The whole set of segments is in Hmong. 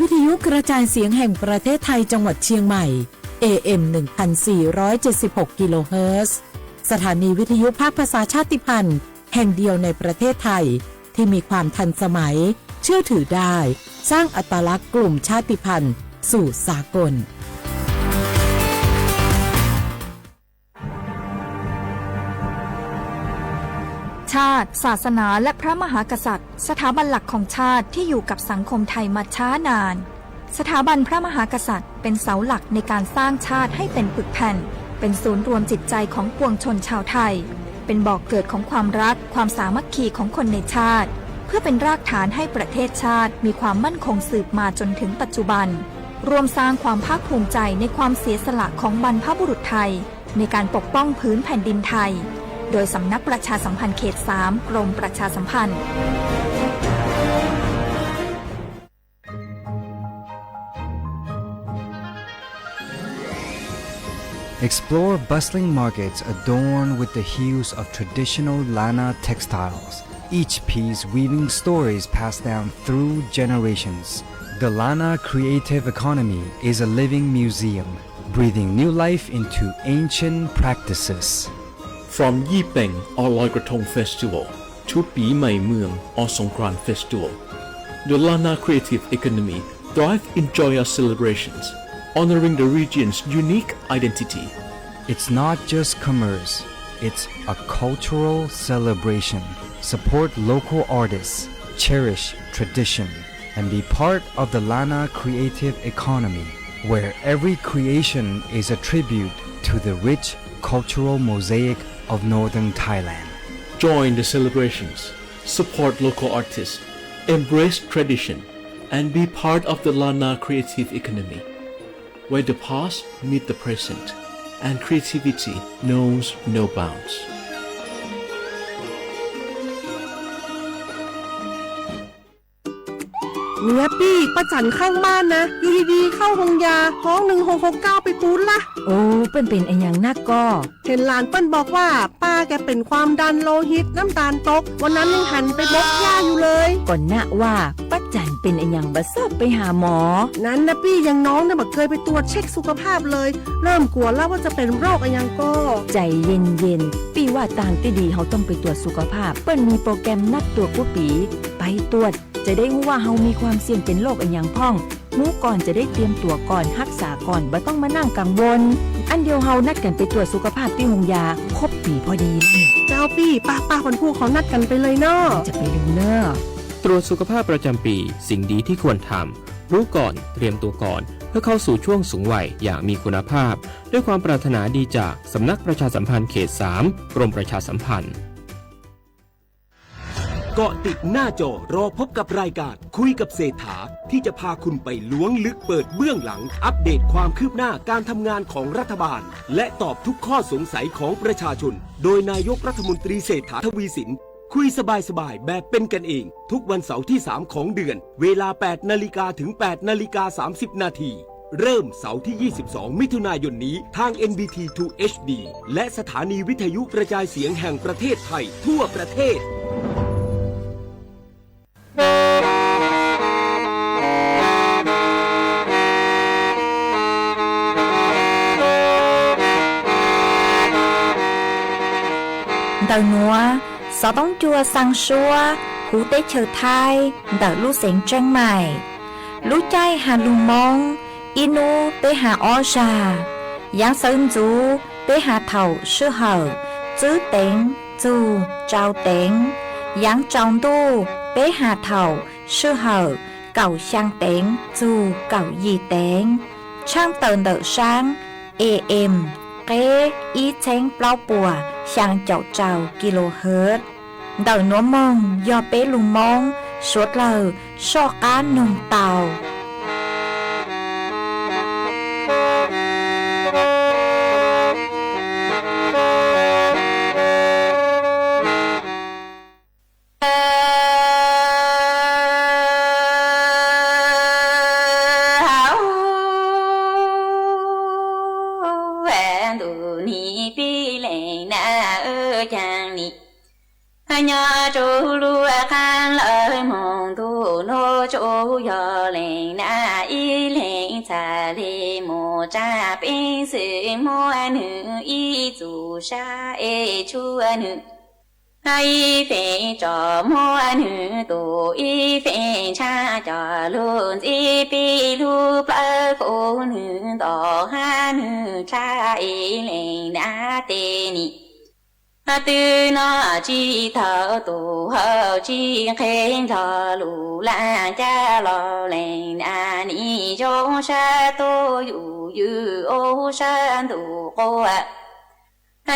วิทยุกระจายเสียงแห่งประเทศไทยจังหวัดเชียงใหม่ เอ เอ็ม หนึ่งพันสี่ร้อยเจ็ดสิบหก กิโลเฮิรตซ์ สถานีวิทยุภาคภาษาชาติพันธุ์แห่งเดียวในประเทศไทย ที่มีความทันสมัย เชื่อถือได้ สร้างอัตลักษณ์กลุ่มชาติพันธุ์สู่สากล ชาติ ศาสนา และพระมหากษัตริย์ สถาบันหลักของชาติที่อยู่กับสังคมไทยมาช้านาน สถาบันพระมหากษัตริย์เป็นเสาหลักในการสร้างชาติให้เป็นปึกแผ่น เป็นศูนย์รวมจิตใจของปวงชนชาวไทย เป็นบ่อกเกิดของความรัก ความสามัคคีของคนในชาติ เพื่อเป็นรากฐานให้ประเทศชาติมีความมั่นคงสืบมาจนถึงปัจจุบัน ร่วมสร้างความภาคภูมิใจในความเสียสละของบรรพบุรุษไทย ในการปกป้องผืนแผ่นดินไทย โดยสำนักประชาสัมพันธ์เขต สาม กรมประชาสัมพันธ์ Explore bustling markets adorned with the hues of traditional Lanna textiles, each piece weaving stories passed down through generations. The Lanna creative economy is a living museum, breathing new life into ancient practices. From Yipeng or Loy Krathong Festival to ปีใหม่เมือง or Songkran Festival, the Lanna creative economy thrives in joyous celebrations, honoring the region's unique identity. It's not just commerce, it's a cultural celebration. Support local artists, cherish tradition, and be part of the Lanna creative economy, where every creation is a tribute to the rich cultural mosaic of northern Thailand. Join the celebrations, support local artists, embrace tradition, and be part of the Lanna creative economy, where the past meet the present and creativity knows no bounds. เนี่ยปี้ ป้าจั๋นข้างบ้านนะ อยู่ดีๆ เข้าโฮงยา ฮ้อง หนึ่งหกหกเก้า ไปปู๊ดละ โอ้ เปิ้นเป๋นอะหยังนักก่อ เห็นหลานเปิ้นบอกว่า ป้าแกเป๋นความดันโลหิต น้ำตาลตก วันนั้นยังหันไปบกหญ้าอยู่เลย ก่อนนะว่า ป้าจั๋นเป๋นอะหยังบ่ซอบไปหาหมอ นั้นนะปี้ อย่างน้องเนี่ยบ่เคยไปตรวจเช็คสุขภาพเลย เริ่มกลัวแล้วว่าจะเป็นโรคอะหยังก่อ ใจ๋เย็นๆ ปี้ว่าตางตี้ดีเฮาต้องไปตรวจสุขภาพ เปิ้นมีโปรแกรมนัดตรวจกู้ปี๋ ไปตรวจ จะได้ฮู้ว่าเฮามีความเสี่ยงเป๋นโรคอะหยังพ่อง ฮู้ก่อนจะได้เตรียมตั๋วก่อน ฮักษาก่อน บ่ต้องมานั่งกังวล อั้นเดียวเฮานัดกั๋นไปตรวจสุขภาพตี้โฮงยา ครบปี๋พอดี เจ้าปี้ ป้าๆ วันพูกเฮานัดกั๋นไปเลยเนาะ จะไปเร็วเน่อ ตรวจสุขภาพประจำปี สิ่งดีที่ควรทำ รู้ก่อน เตรียมตัวก่อน เพื่อเข้าสู่ช่วงสูงวัยอย่างมีคุณภาพ ด้วยความปรารถนาดีจากสำนักประชาสัมพันธ์เขต สาม กรมประชาสัมพันธ์ เกาะติดหน้าจอรอพบกับรายการคุยกับเศรษฐา ที่จะพาคุณไปล้วงลึกเปิดเบื้องหลัง อัปเดตความคืบหน้าการทำงานของรัฐบาล และตอบทุกข้อสงสัยของประชาชน โดยนายกรัฐมนตรีเศรษฐาทวีสิน คุยสบายๆ แบบเป็นกันเอง ทุกวันเสาร์ที่ สาม ของเดือน เวลา แปด นาฬิกาถึง แปด นาฬิกา สามสิบ นาที เริ่มเสาร์ที่ ยี่สิบสอง มิถุนายนนี้ ทาง เอ็น บี ที ทู เอช ดี และสถานีวิทยุกระจายเสียงแห่งประเทศไทยทั่วประเทศ Ntawm nuav, xov toob cua xaa suab huv teb chaws Thaib ntawm lub xeev Tseeb Maim. Lub caij has lug Moob, ib nub peb has ob zag. Yaav xawv ntxuv peb has thaum sij hawm tswb teev txug tsau teev. Yaav tsaus ntuj peb has thaum sij hawm kaum xyaa teev txug kaum yim teev. Tshaaj tawm ntawm saab A M qeb ib txheeb plaub puas xyaa caum rau kilohertz. Ntawm nuav moog yog peb lug Moob suav dlawg soj qaab noog tau. Ntuj nim pib lees na, caag nim nyob rua lub qaab lawv moog, ntuj nuav tsuas yog lees na. le mus tsa peev xwm muab nws ib txum sab es tshuav nws ib feem tso, muab nws tus ib feem ntshab coj lug ntxiv peb lub plawv kuv nws nto hab nws dlha es leej nab tes nim twb noj tsis tau tus hau tsis qhe nrog lub laj cab los leej nab nim zoo sab tuaj yus ywm ub sab ntuj quas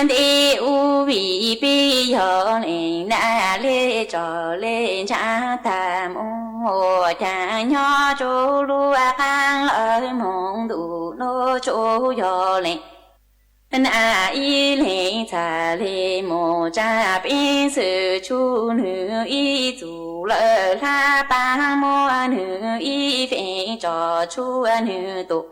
nti ub vim peb yog leej nab le tso le ntshav tag mus ua caag nyob rua lub qaab lawv moog ntuj nuav tsuas yog leej nab ib leeg txhaj le mus tsa peev xwm tshuav nwg ib txum lawm hlab paab muab nwg ib feem tso tshuav nwg tus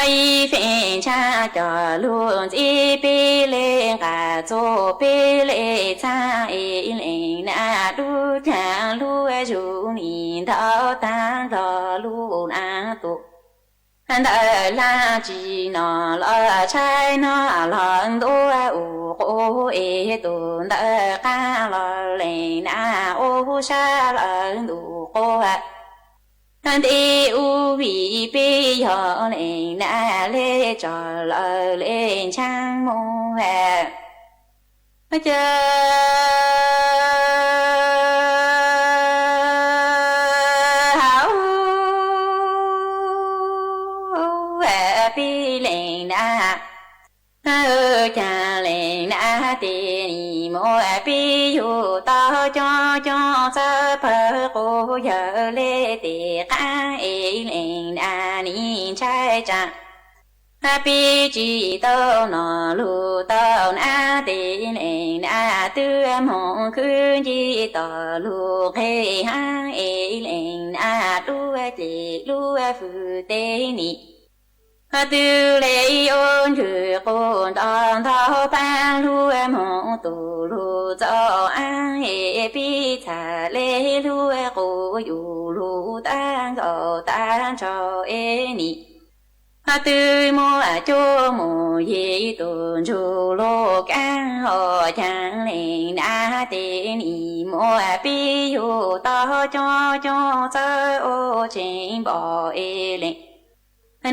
ib feem ntshab coj lug ntxiv peb le nqaj txug peb le txhab es leej nab lub caag lub zug nim ntau taag nrog lub nab tus ntawm laj tsis noj los tshaib noj los ntuav ua quv es tus ntawm qaab los leej nab ub sab lawv ntuj quas nti ub vim peb yog leej nab le tso lawv le ntshaab mus ca hauv peb leej nab caag leej nab tes nim muab peb yug tau coob coob txawv pawg quas yawg le tes qaab es leej nab nim ntshai tsaa peb tsis tau noj lug tau nab tes leej nab twb moog khwv nce tom lug nqe hab es leej nab lub ceg lub fwj teb nim twb le ua nrwg quas nrov ntau paab lug moog tus lug txaus aab es peb txhaj le lug quas yus lug taag nkaus taag nrho es nim twb muaj cuab muaj yig tus ntsug lug kaab ua caag leej nab tes nim muab peb yug tau coob coob txawv ua tseeb npo es leej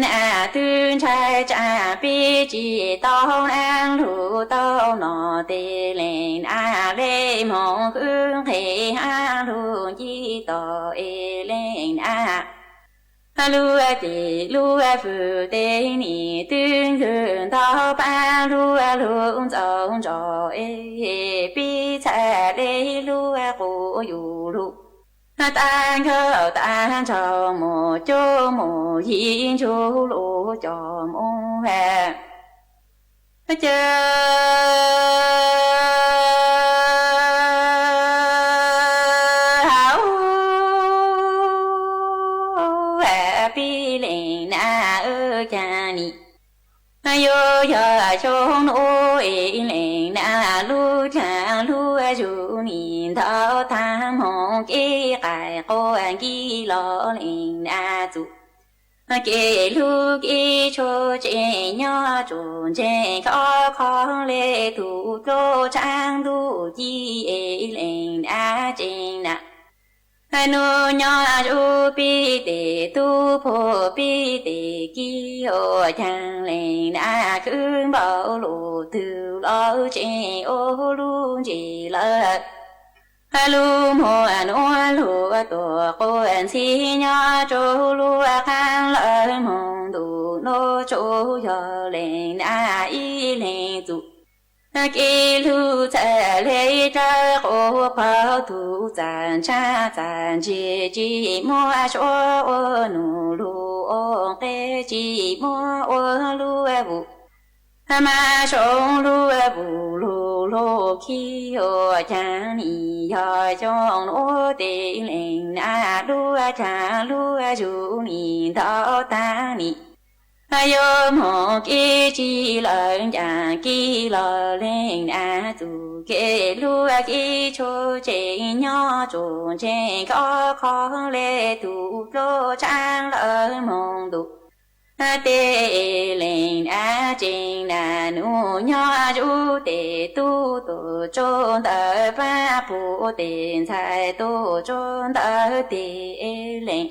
nab twb ntshai tsaa peb tsis tau nab lug tau noj tes leej nab le moog khwv nqe hab lug nce tom es leej nab lub ceg lub fwj teb nim twb nrwg ntau paab lug lug ntxaus nrho es peb txhaj le lug quas yus lug taag nkaus taag nrho muaj cuab muaj yig ntsug lug coj mus ca hauv peb leej nab caag nim yuav yog xyoo nuav es leej nab lub caag lub zug nim ntau taag moog kev qaij quas nkig los leej nab txuj kev lug kev tshuaj tseem nyob tsuas ntseeg khov kho le tug dluab tshaab ntuj ci es leej nab tseem nab nub nyob zuj peb tes tub puag peb tes kib ua caag leej nab khwv npaum lug twg los tseem ua lub ntsis lawm lub muag nuav lug tuaj quas ntxhib nyob rua lub qaab lawv moog ntuj nuav tsuas yog leej nab ib leeg txuj kev lug txhaj le dlawb quas paug tug txaj ntsab txaj ntseg tsis muaj suav ua num lug ua nqe tsis muaj ua lub vus mas zoo lub vus lug lug khib ua caag nim yog xyoo nuav tes leej nab lub caag lub zug nim ntau taag nim yuav moog kev tsi lawm ncaam kev los leej nab txuj kev lug kev tshuaj tseem nyob tsuas ntseeg khov kho le tug dluab tshaab lawv moog ntuj Tej leej nam tsev nam nus nyob ntsuj tes tub tuaj tsaug ntawm Paj Pum tes ntxhais tuaj tsaug ntawm tes leej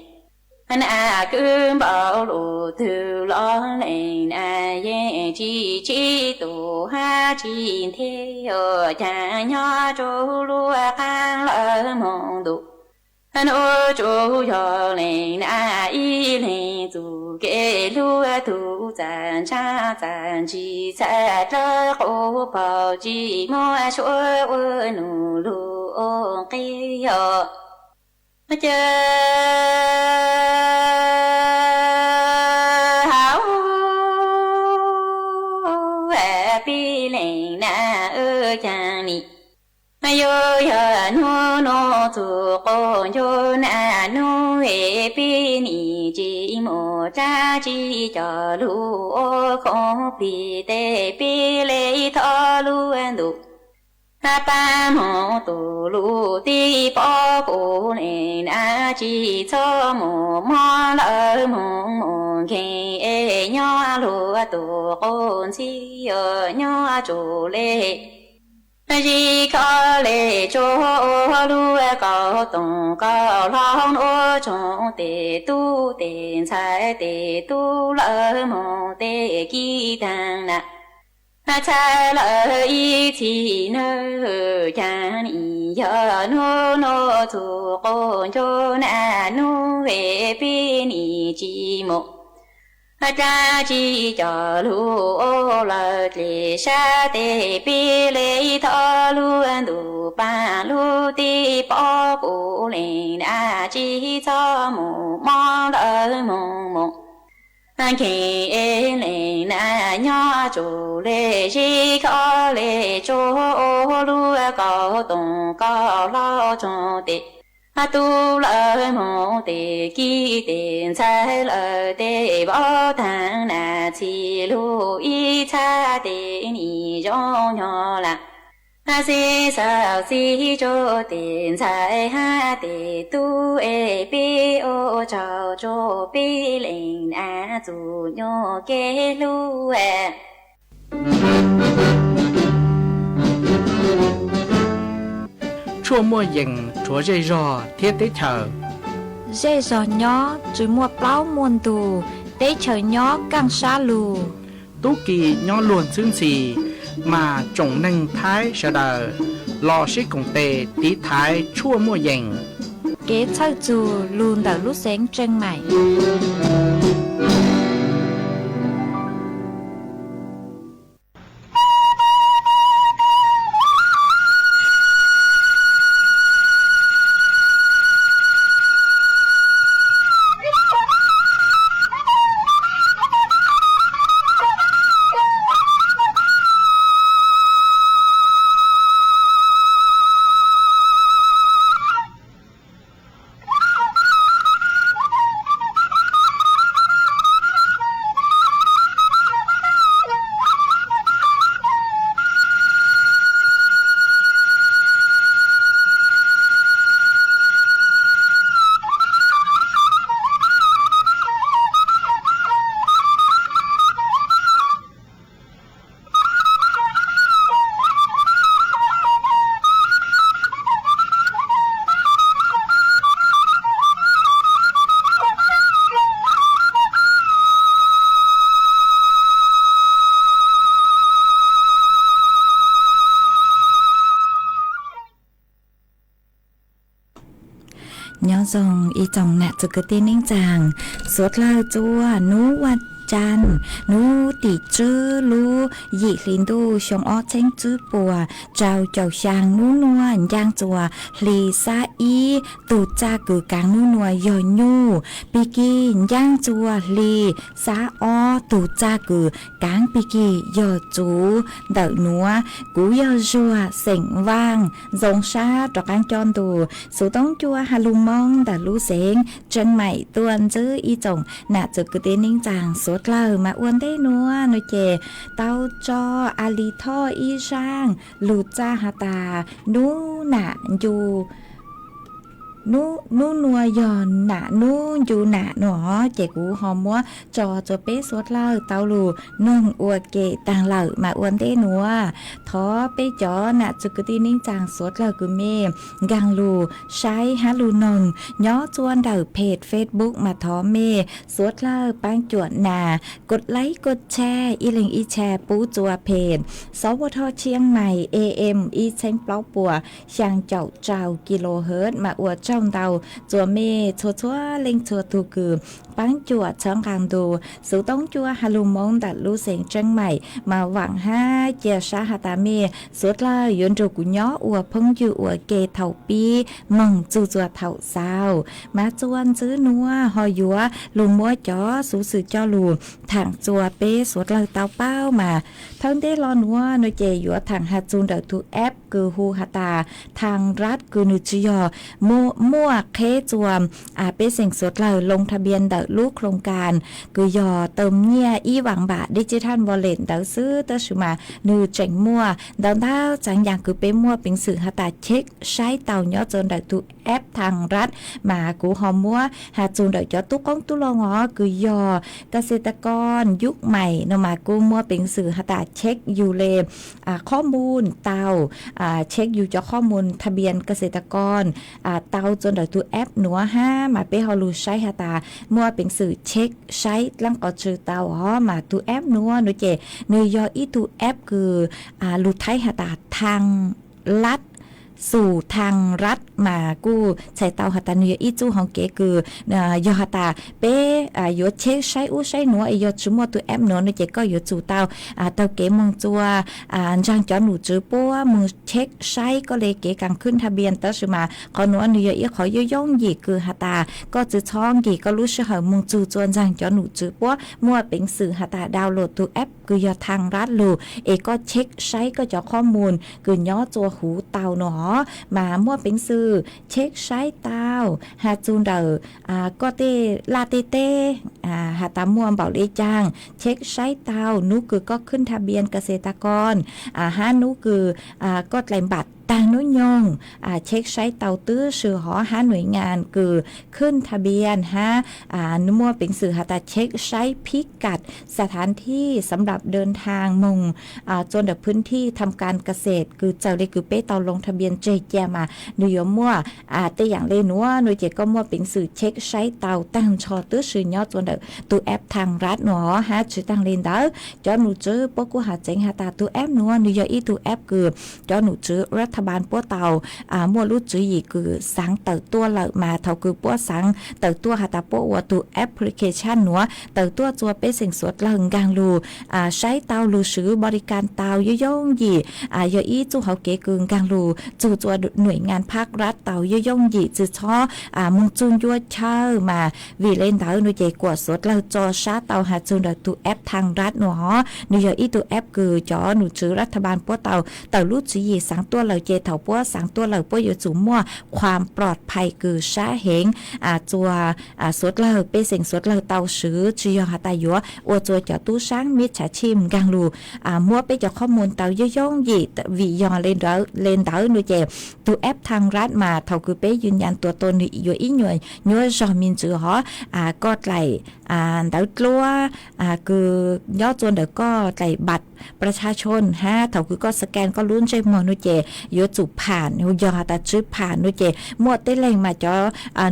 nam kwv npaum lus twg los leej nam yeej tsis tsib tus hab tsis nthe os. Cas nyob rua lub qaab lawv moog ntu nub tsuas yog leej nam ib leeg txuj kev hlub tug txaj ntsab txaj ntsim txhaj dlawb qub paug tsis muaj suab ua nus lug ua nqi os. Ca hauv peb leej nam wb caag nim yuav yog nub nub txug quas ncuj nam nub es peb nim tsis mus rab tsi coj lug ua khoom plig tes peb le thov lub ntuj pab moog tu lub teb pob kuv leej nam tsis txhob mus mob lawv moog mus nkeeg es nyob luag tus quas ntxhib os nyob tsuas le zig kho le tsuag ua lub kaus toom kaus hlau ua tsoom tes tub tes ntxhais tes tub lawv moog tes kib taag nam txhaj lawm ib txhis nawb. Caag nim yog nub nub txug quas ncuj nam nub es peb nim tsis mus rab tsi coj lug ua lawv dlej sab tes peb le thov lub ntuj paab lub teb pob kuv leej nam tsis txhob mus mob lawv moog mus nkeeg es leej nam nyob tsuas le zig kho le tsuag ua lub kaus toom kaus hlau tsoom tes tub lawv moog tes kib tes ntxhais lawv tes vauv taag nam txhij lug ib txhab tes nim zoo nyob lawm. Xib xav xib tsuag tes ntxhais hab tes tub es peb ua tsaug tsuag peb leej nam txuj nyuas kev hlub. Tshuaj muaj yees rhuav zej zog thiab teb chaws. Zej zog nyob tsis muaj plaub muaj ntug, teb chaws nyob kaaj sab lug. Tub ki nyob luag ntxhwb ntxhi, mas tsoom neeg Thaib sawv daws los sib koom tes tiv thaiv tshuaj muaj yees. Kev txhawj txug lug ntawm lub xeev Tseej Maim. Nyob zoo ib tsoom nam txwv kwv tij neej tsaa, suav dlawg txua nub vaj tsaa, nub tim tswb lub yim hli ntuj xyoo ob txheeb tswb puas rau caum xyaa nub nuav ncaaj txuas hli xab ib, tug txaj kws kaav nub nuav yog nyuj. Pig kig ncaaj txuas hli xab ob, tug txaj kws kaav pig kig yog txuv ntawm nuav. Kuv yog Zuag xeem Vaaj, zoo sab rov qaab coj ntu xuv toob cua ha lug moo ntawm lub xeev Tseej Maim tuaj ntsib ib tsoom nam txwv kwv tij neej tsaa suav dlawg. Mas ua ntej nuav nuav ces tau tso A Lis Thoj ib zaaj lug txaj has tas nub nam ncu Hnub nuav yog nam nub ncu nam nuav ces kuv ho muab tso rua peb suav dlawg tau lug noog ua ke taag lawm mas ua ntej nuav thov peb cov nam txwv kwv tij neej tsaa suav dlawg kws mej nkaag lug saib hab lug noog nyob rua ntawm page Facebook mas thov mej suav dlawg paab cuam nas kos laib kos tshaj ib leeg ib tshaj pub rua page Sov Vaj Thoj Tshiab Mais A M ib txheeb plaub puas xyaa caum rau kilohertz mas ua tsaug ntau rua mej txhua txhua leej txhua tug kws paab cuam txhawb nqaa ntu xuv toob cuab has lug Moob ntawm lub xeev Tseeb Mais mas vaam hab cia sab has tas mej suav dlawg yuav nrug kuv nyob ua phooj ywg ua ke thaum pib moog txug rua thaum xaus. Mas rua ntxiv nuav ho yuav lug muab cov xuv xwm coj lug thaam rua peb suav dlawg tau paub mas thawj ntej los nuav nuav ces yuav thaam has txug ntawm tug app kws hu has tas Thang Rat kws nwg tsi yog muaj qheb rua peb xeem suav dlawg loo tha npias ntawm lub khloos kas kws yog tawm nyiaj ib vaam npam digital wallet ntawd xwb, tab sis mas nwg tseem muaj ntau ntau tsav yaam kws peb muaj peev xwm has tas check saib tau nyob rua ntawm tug app Thang Rat. Mas kuv ho muab has txug ntawm cov tub qoob tub loo os kws yog kas xes tas kos yub mais no mas kuj muaj peev xwm has tas check yug le qhob mus tau, check yug cov qhob mus tha npias kas xes tas kos tau rua ntawm tug app nuav hab mas peb ho lug saib has tas muaj peev xwm check saib dlaab qhov tswv tau os. Mas tug app nuav nuav ces nwg yog ib tug app kws lug thaib has tas Thang Lat, xus Thang Rat mas kuj txhais tau has tas nwg yog ib txuj hauv kev kws yog has tas peb yuav check saib ub saib nuav es yog tsi muaj tug app nuav nuav ces koj yuav tsum tau taug kev moog rua ntsaag cov num tswv puab moog check saib koj le kev kaam khwb tha npias. Tab sis mas qhov nuav nwg yog ib qhov yooj yooj yim kws has tas koj tsi txhob nkim koj lub sij hawm moog txug rua ntsaag cov num tswv puab, muaj peev xwm has tas download tug app kws yog Thang Rat lug es koj check saib koj cov qhob mus kws nyob rua huv tau nuav os. Mas muaj peev xwm check saib tau has txug ntawm koj tej laj tej teb has tas muaj npaum le caag, check saib tau nub kws koj khwb tha npias kas xes tas kos hab nub kws koj dlaim npam taag nub nyoog, check saib tau twb swm hov hab nuam nyaas kws khwb tha npias hab muaj peev xwm has tas check saib phib kam xas thav thij xam lab dawm thaag moog rua ntawm phwb thij tham kas kas xes kws txawm le kws peb tau loo tha npias tseg ca mas nwg yuav muaj tej yaam le nuav nuav ces koj muaj peev xwm check saib tau taag nrho twb swm nyob rua ntawm tug app Thang Rat nuav os. Hab tsi taag le ntawd, cov num tswv puab kuj has tseev has tas tug app nuav nwg yog ib tug app kws cov num tswv rat tha npas puab tau muaj lub tswv yim kws xaav tawm tuaj lawm mas thaum kws puab xaav tawm tuaj has tas puab ua tug application nuav tawm tuaj rua peb xeem suav dlawg nkaag lug saib tau lug swv npaum le caag tau yooj yooj yim, yog ib txuj hauv kev kws nkaag lug txug rua nuam nyaas phab rat tau yooj yooj yim tsi txhob moog txug ncua chaw mas vim le ntawd nuav ces kuas suav dlawg tso sab tau has txug ntawm tug app Thang Rat nuav os. Nwg yog ib tug app kws cov num tswv rat tha npas puab tau tawm lub tswv yim xaav tuaj lawm ces thaum puab xaav tuaj lawm puab yuav tsum muaj khua ploj phais kws sab heev rua suav dlawg pej xeem suav dlawg tau swv tsi yog has tas yuav ua rua cov tub saab mib tshaj tshij nkaag lug muab peb cov qhob mus tau yooj yooj yim. Vim yog le ntawd nuav ces tug app Thang Rat mas thaum kws peb yws nyas tuam tuam nwg yuav ib nyuas nyuab zog me ntsis hov, koj dlaim ntawv dluab kws nyob rua ntawm koj dlaim npam pras tshaj tshoo hab thaum kws koj scan koj lub ntsej muag nuav ces yuav tsum pham, yog has tas tsi pham nuav ces muaj tej leeg mas cov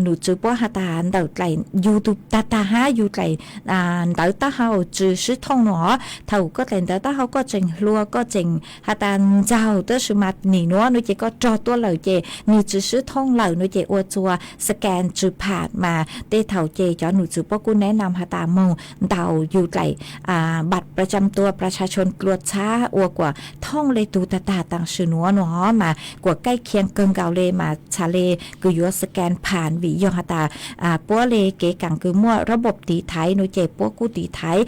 num tswv puab has tas ntawm dlaim yug tug tag tag hab yug dlaim ntawv taub hau tsi sib thooj nuav hov. Thaum koj dlaim ntawv taub hau koj tseem hluas koj tseem has tas ntxaug tab sis mas nim nuav nuav ces koj rog tuaj lawm ces nwg tsi sib thooj lawm nuav ces ua rua scan tsi pham mas tej thaum ces cov num tswv puab kuj neb nam has tas moog ntaus yug dlaim npam pras tshaj tshoo dlua txhab ua kuas thooj le tug tag tag taam sim nuav nuav hov mas kuas kaij khiav kawg nkaus le mas txhad le kws yuav scan pham vim yog has tas puab le kev kaam kws muaj rab npam tiv thaiv nuav ces puab kuj tiv thaiv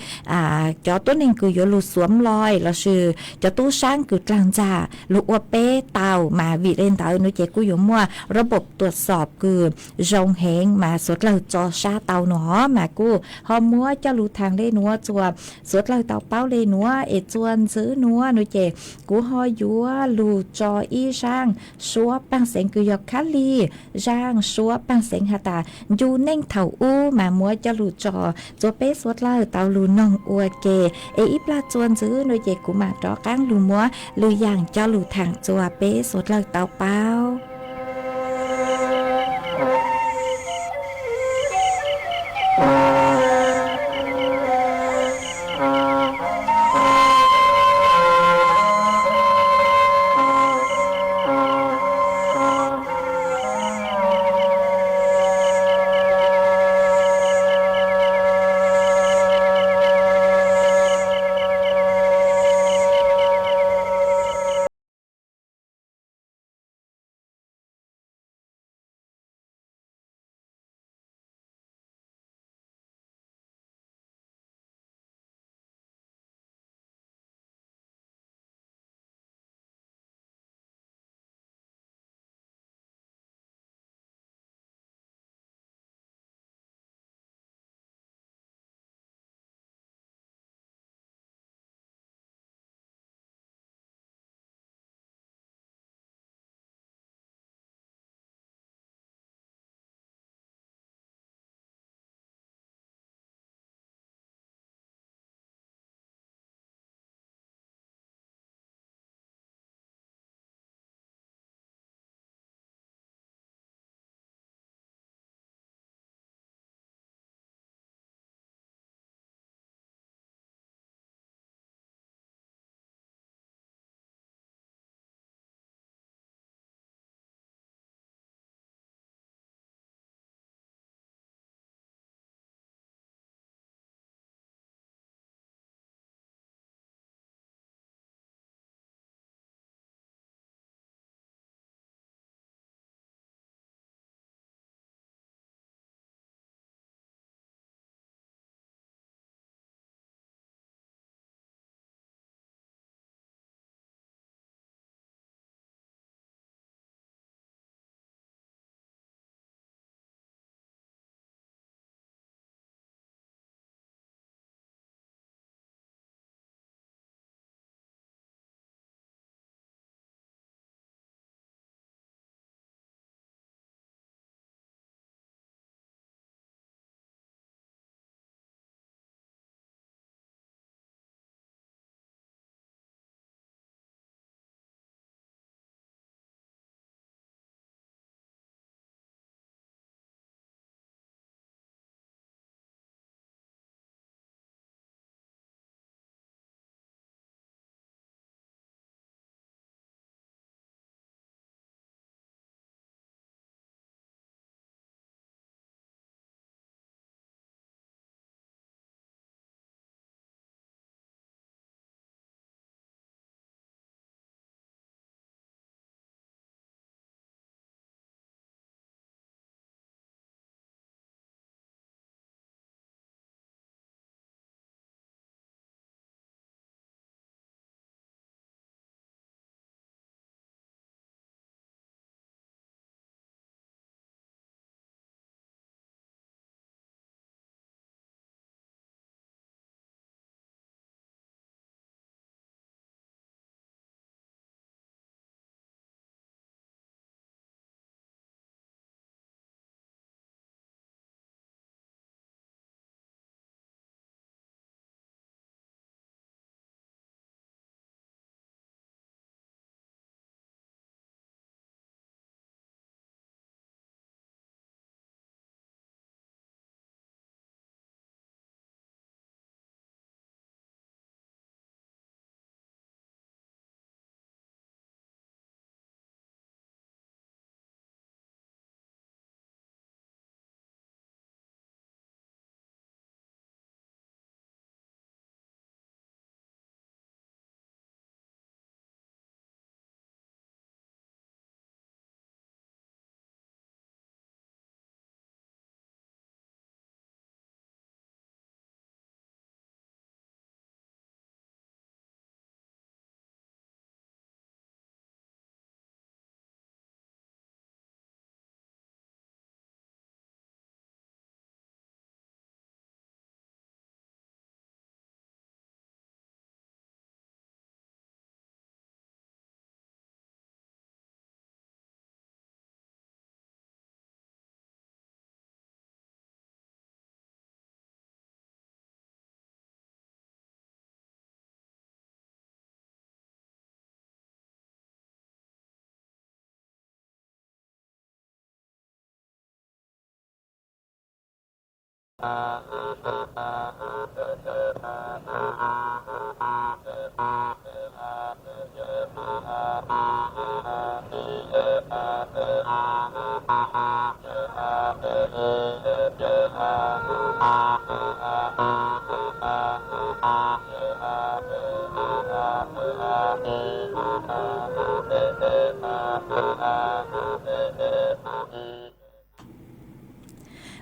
cov tuab neeg kws yuav lug xuam loj lossis cov tub saab kws dlaag ntxag lug ua peb tau mas vim le ntawd nuav ces kuj yuav muaj rab npam tuam xob kws zoo heev mas suav dlawg tso sab tau nuav hov. Mas kuj ho muab coj lug thaam le nuav rua suav dlawg tau paub le nuav es rua ntxiv nuav nuav ces kuv ho yuav lug tso ib zaaj suab paaj xeev kws yog khab lig, zaaj suab paaj xeev has tas ncu neej thaum ub mas muab coj lug tso txua peb suav dlawg tau lug noog ua ke, es ib plag txuas ntxiv nuav ces kuv maam rov qaab lug muab lwm yaam coj lug thaam txua peb suav dlawg tau paub.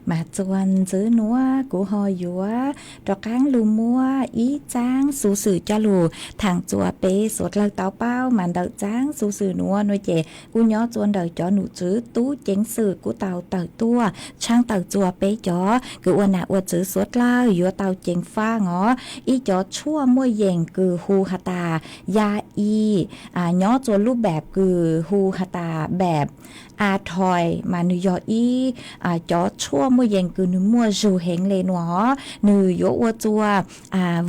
Mas txuas ntxiv nuav kuv ho yuav rov qaab lug muab ib txaab xuv xwm coj lug thaam txuas peb suav dlawg tau paub. Mas ntawm txaab xuv xwm nuav nuav ces kuj nyob txuas ntawm cov num tswv tub ceev xwm kuj tau tawm tuaj tshaab tawm txuas peb cov kws ua nam ua txwv suav dlawg yuav tau ceev faaj os. Ib cov tshuaj muaj yeem kws hu has tas ya i, nyob txuas lub npaab kws hu has tas npaab a thoi, mas nwg yog ib cov tshuaj muaj yeem kws nwg muaj zug heev le nuav. Nwg yuav ua txuas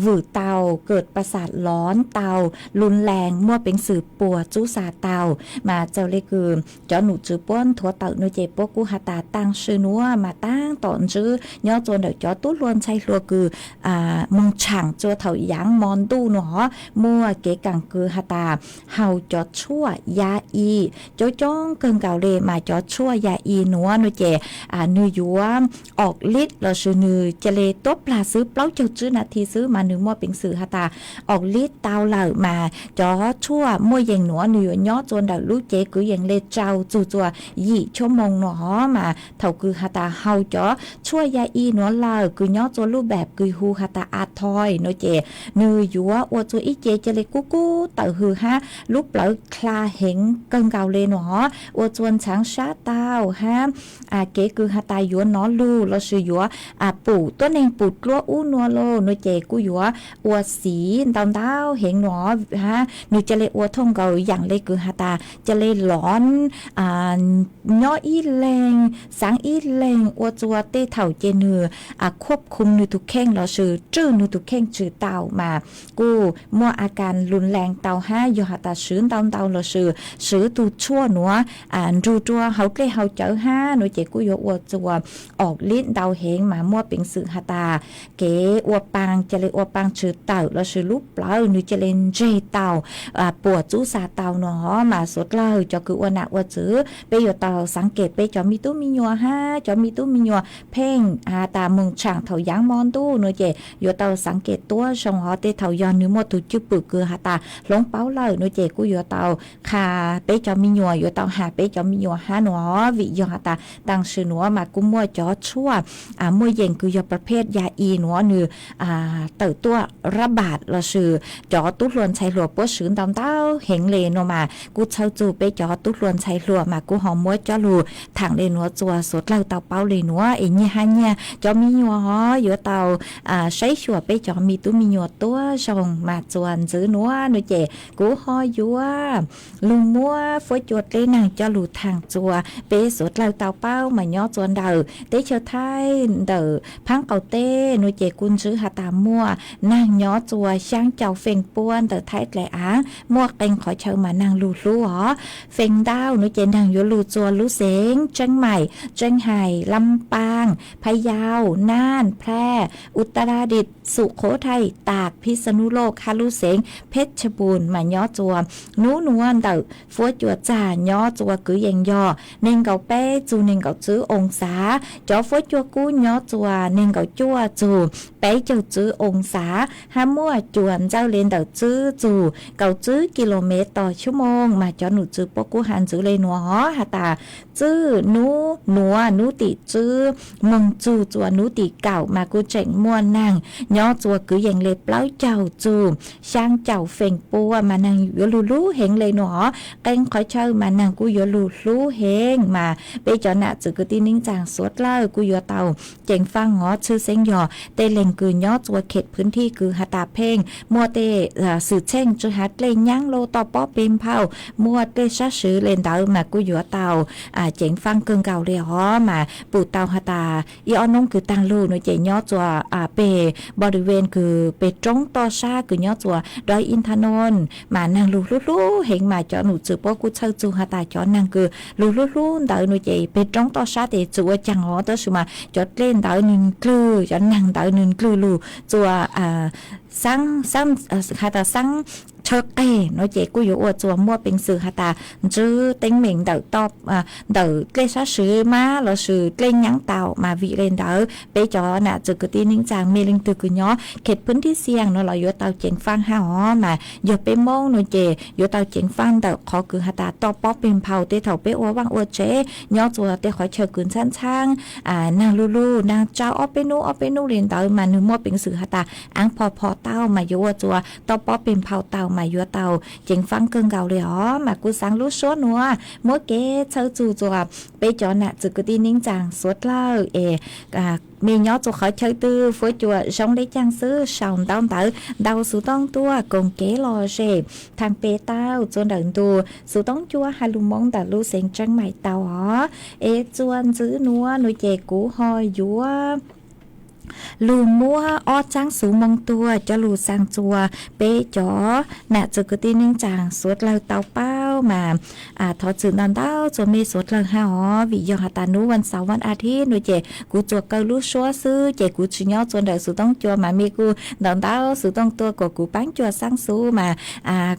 vwm tau, kawm pas xav loov tau, lun lees, muaj peev xwm puas txub xa tau. Mas txawm le kws cov num tswv puab nthuav tawm nuav ces puab kuj has tas taag sim nuav mas taab tom ntsib nyob txuas ntawm cov tub hluas ntxhais hluas kws moog tshaam txuas thaum yaav mo ntuj nuav muaj kev kaam kws has tas haus cov tshuaj ya i coob coob kawg nkaus le. Mas cov tshuaj ya i nuav nuav ces nwg yuav ob lib lossis nwg ca le tuab plag xwb, plaub caug tsib nas this xwb mas nwg muaj peev xwm has tas ob lib tau lawm. Mas cov tshuaj muaj yeem nuav nwg yuav nyob txuas ntawm lub cev kws yeem le rau txug txuas yim xuab moos nuav. Mas thaum kws has tas haus cov tshuaj ya i nuav lawm kws nyob txuas lub npaab kws hu has tas a thoi nuav ces nwg yuav ua txuas ib ce ca le kub kub tawm hwm hab lub plawv dlha heev kawg nkaus le nuav, ua txuas ntxhaav sab tau hab kev kws has tas yuav nov lug lossis yuav pum tuab neeg pum dluab ub nuav lauj nuav ces kuj yuav ua xiv ntau ntau heev nuav hab nwg ca le ua thooj nkaus yaam le kws has tas ca le loov nyob ib leeg xaav ib leeg ua txuas tej thaum ces nwg khuab khum nwg tug kheej lossis rwj nwg tug kheej tsi tau mas kuj muaj a kas lun lees tau hab yog has tas swv ntau ntau lossis swv tug tshuaj nuav nrug rua hauv dlej hauv cawv hab nuav ces kuj yuav ua txuas ob lib ntau heev mas muaj peev xwm has tas kev ua paa ca le ua paa tsi tawm lossis lub plawv nwg ca le ntseg tau puas txub xa tau nuav. Mas suav dlawg cov kws ua nam ua txwv peb yuav tau xaav kem peb cov me tub me nyuam hab cov me tub me nyuam pheej has tas moog tshaam thaum yaav mo ntuj nuav ces yuav tau xaav kem tuab zoo hov tej thaum yog nwg muaj tug cwj pwm kws has tas hloov paub lawm nuav ces kuj yuav tau qha peb cov me nyuam, yuav tau has peb cov me nyuam hab nuav. Vim yog has tas taag sim nuav mas kuj muaj cov tshuaj muaj yeem kws yogประเภท ya i nuav nwg tawm tuaj rab npam lossis cov tub hluas ntxhais hluas puab swv ntau ntau heev le nuav mas kuj txhawb txug peb cov tub hluas ntxhais hluas mas kuj ho muab coj lug thaam le nuav txuas suav dlawg tau paub le nuav es nyias has nyias cov me nyuam hov yuav tau saib xyuas peb cov me tub me nyuam tuab zoo. Mas txuas ntxiv nuav nuav ces kuv ho yuav lug muab fuab cua dleb naag coj lug thaam txuas peb suav dlawg tau paub mas nyob txuas ntawm teb chaws Thaib ntawm phaab qaum teb nuav ces kuj ntsib has tas muaj naag nyob txuas xyaab caum feem pua ntawm Thaib dlaim aav muaj qee qhov chaw mas naag lug hlub hov. Feem ntau nuav ces naag yuav lug txuas lub xeev Tseeb Maim, Tseeb Hais, Lam Paaj, Phaj Yau, Naj, Phaj, Utaradit, Sum Khuv Thai, Taak, Phij Xa Nub Loj hab lub xeev Phej Cha Pun mas nyob txuas nub nuav ntawm fuab cua txag nyob txuas kwv yees yog neeg nkaum peb txug neeg nkaum tsib oo xav. Cov fuab cua kub nyob txuas neeg nkaum cuaj txug peb caug tsib oo xav hab muaj cua ntxawj le ntawm tsib txug kaum tsib kis lus mev tog xuab moos. Mas cov num tswv puab kub has ntxiv le nuav hov has tas tsib nub nuav nub tim tsib moog txug txuas nub tim kaum mas kuj tseem muaj naag nyob txuas kwv yees le plaub caug txug xyaab caum feem pua mas naag yuav lug hlub heev le nuav hov. Qee qhov chaw mas naag kuj yuav lug hlub heev mas peb cov nam txwv kwv tij neej tsaa suav dlawg kuj yuav tau ceev faj hov. Tshwj xeeb yog tej leeg kws nyob txuas khem phwv thij kws has tas pheej muaj tej xwm txheej tsi has dlej nyaab lug toj pob peg nphauj muaj dlej sab swv le ntawd mas kuj yuav tau ceev faj kawg nkaus li os. Mas pum tau has tas ib ob hnub kws taag lug no ces nyob txuas peg npo di ven kws peg roob toj sab kws nyob txuas dov ib thaj no mas naag lug hlub hlub heev mas cov nom tswv puab kuj txhawj txug has tas cov naag kws lug hlub hlub ntawd no ces peg roob toj sab tes tsi ua caag os, tab sis mas cov dlej ntawd nwg ndlwg, cov naag ntawd nwg ndlwg lug txuas has tas xaab tshaw qeg no ces kuj yuav ua txuas muaj peev xwm has tas ntsib teeb meem ntawm ntawm dlej sab siv mab lossis dlej nyaab tau mas vim le ntawd peb cov nam txwv kwv tij neej tsaa mej leej twg kws nyob kheem phwb thib xiam no los yuav tau ceev faj hab os. Mas yog peb Moob no ces yuav tau ceev faj ntawm qhov kws has tas toj pob peg nphau tej thaum peb ua vaaj ua tsev nyob txuas tej qhov chaw kws ntxhab ntxhab, naag lug lug naag tsau ob peb nub ob peb nub li ntawd mas nwg muaj peev xwm has tas aav pho pho tau mas yuav ua txuas toj pob peg nphau tau mas yuav tau ceev faj kawg nkaus li os. Mas kuv xaav lub suab nuav muab kev txhawb txug txuas peb cov nam txwv kwv tij neej tsaa suav dlawg es mej nyob txuas qhov chaw twg fuab cua zoo le caag xwb sau ntaub ntawv ntau xuv tooj tuaj koom kev lom zem thaam pem tau txuas ntawm ntu xuv tooj cua has lug Moob ntawm lub xeev Tseeb Maim tau os. Es txuas ntxiv nuav no ces kuv ho yuav lug muab ob tsaab xuv moo tuag coj lug xaa txuas peb cov nam txwv kwv tij neej tsaa suav dlawg tau paub mas thov txim ntau ntau txuas mej suav dlawg hab os. Vim yog has tas nub vaaj xaum vaaj a thib no ces kuv txuas kaw lub suab xwb ces kuv tsi nyob txuas ntawm xuv tooj cua mas mej kuj ntau ntau xuv tooj tuaj kuas kuv paab cua xaa xuv mas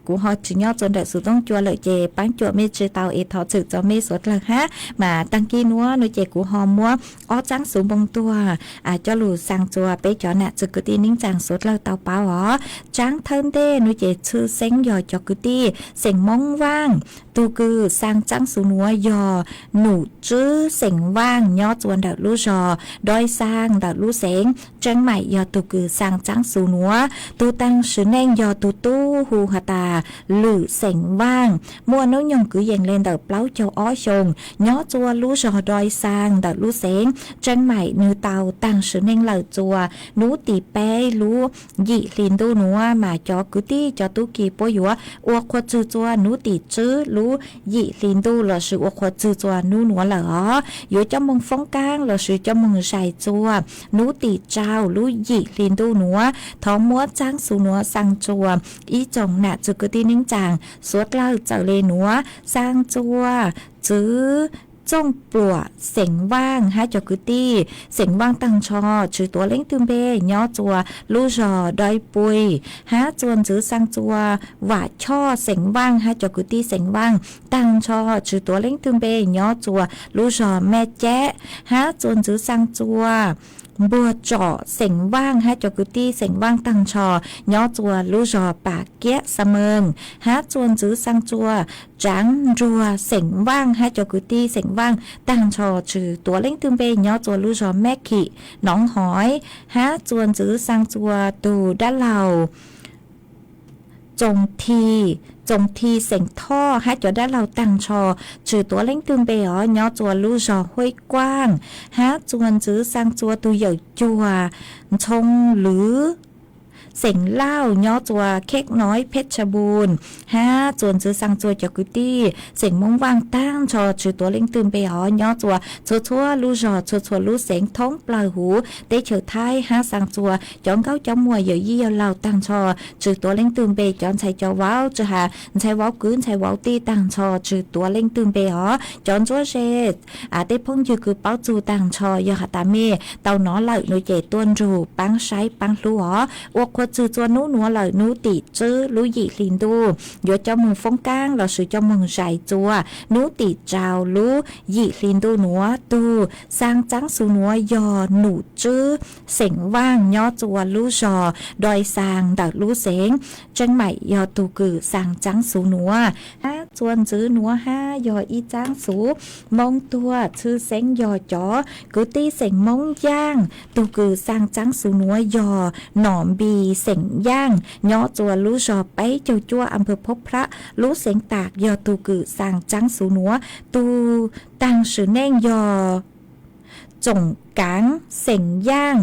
kuv ho tsi nyob txuas ntawm xuv tooj cua lawm ces paab cua mej tsi tau es thov txim txuas mej suav dlawg hab. Mas taag kis nuav no ces kuv ho muab ob tsaab xuv moo tuag coj lug xaa txuas peb cov nam txwv kwv tij neej tsaa suav dlawg tau paub os. Tsaab thawj ntej no ces tshwj xeeb yog cov kwv tij xeem Moob Vaaj. Tug kws xaa tsaab xuv nuav yog Num Tswb xeem Vaaj nyob txuas ntawm lub zog Doi Xaa ntawm lub xeev Tseeb Maim yog tug kws xaa tsaab xuv nuav. Tug taag sim neej yog tug tub hu has tas Lwm xeem Vaaj muaj nub nyoog kwv yees le ntawm plaub caug ob xyoos nyob txuas lub zog Doi Xaa ntawm lub xeev Tseeb Maim. Nwg tau taag sim neej lawm txuas nub tim peb lub yim hli ntuj nuav mas cov kwv tij cov tub ki puab yuav ua qhuav txwg txuas nub tim tswb lub yim hli ntuj lossis ua qhuav txwg txuas nub nuav lawm os. Yuav coj moog foob kaab lossis coj moog zais txuas nub tim tsau lub yim hli ntuj nuav. Thov muab tsaab xuv nuav xaa txuas ib tsoom nam txwv kwv tij neej tsaa suav dlawg txawm le nuav xaa txuas Tswv Txooj Pluam xeem Vaaj hab cov kwv tij xeem Vaaj taag nrho tsi tuav leej twg npe nyob txuas lub zog Doi Pui, hab txuas ntxiv xaa txuas Vam Choj xeem Vaaj hab cov kwv tij xeem Vaaj taag nrho tsi tuav leej twg npe nyob txuas lub zog Mej Cab, hab txuas ntxiv xaa txuas Npuag Tsom xeem Vaaj hab cov kwv tij xeem Vaaj taag nrho nyob txuas lub zog Pas Kiab Xa Meeg, hab txuas ntxiv xaa txuas Tsaav Nruag xeem Vaaj hab cov kwv tij xeem Vaaj taag nrho tsi tuav leej twg npe nyob txuas lub zog Mej Khim Noov Hoiv, hab txuas ntxiv xaa txuas tug dab laug Txoov Thi, Txoov Thi xeem Thoj hab cov dab laug taag nrho tsi tuav leej twg npe os nyob txuas lub zog Huab Kuaj, hab txuas ntxiv xaa txuas tug yawm cuag Ntxhoo Lwv xeem Lauj nyob txuas Khej Noiv Phej Tshaj Npun, hab txuas ntxiv xaa txuas cov kwv tij xeem Moob Vaaj taag nrho tsi tuav leej twg npe os nyob txuas txhua txhua lub zog txhua txhua lub xeev thoob plawg huv teb chaws Thaib, hab xaa txuas cov nkauj cov muam yawm yij yawg laug taag nrho tsi tuav leej twg npe, cov ntxhais cov vauv tsi has ntxhais vauv kwv ntxhais vauv tij taag nrho tsi tuav leej twg npe os. Cov ntsuab ze, tej phooj ywg kws paub txug taag nrho yog has tas mej tau nov lawm no ces tuaj nrug paab saib paab hlub os. Ua qhuav txwg txuas nub nuav lawm nub tim tswb lub yim hli ntuj, yuav coj moog foob kaab lossis coj moog zais txuas nub tim tsau lub yim hli ntuj nuav. Tug xaa tsaab xuv nuav yog Num Tswb xeem Vaaj nyob txuas lub zog Doi Xaa ntawm lub xeev Tseeb Maim yog tug kws xaa tsaab xuv nuav. Hab txuas ntxiv nuav hab yog ib tsaab xuv moo tuag tshwj xeeb yog cov kwv tij xeem Moob Yaaj. Tug kws xaa tsaab xuv nuav yog Nom Npis xeem Yaaj nyob txuas lub zog peb caug cuaj, am pawg Phob Phlab, lub xeev Tas yog tug kws xaa tsaab xuv nuav. Tug taag sim neej yog Txoom Kaav xeem Yaaj